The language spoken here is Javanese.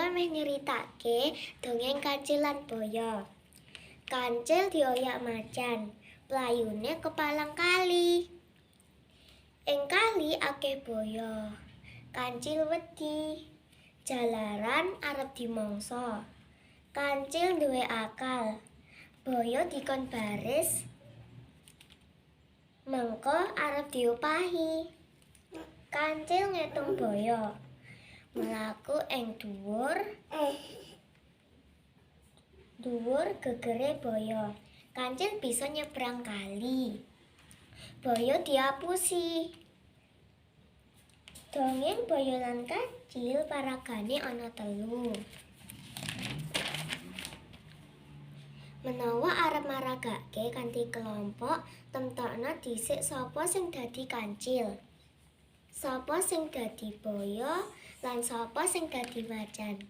Kula meh nyeritake dongeng Kancil lan Boyo. Kancil dioyak macan, playune kepalang kali. Ing kali akeh boyo. Kancil wedi. Jalaran arep dimangsa. Kancil duwe akal. Boyo dikon baris mengko arep diopahi. Kancil ngetung boyo. Mlaku ing dhuwur dhuwur gegere boyo. Kancil bisa nyebrang kali. Boyo diapusi. Dongeng Boyo lan Kancil paragane ana telu. Menawa arep maragake kanthi kelompok, temtokna dhisik sapa sing dadi kancil, sapa sing dadi boyo, lan sapa sing dadi macan.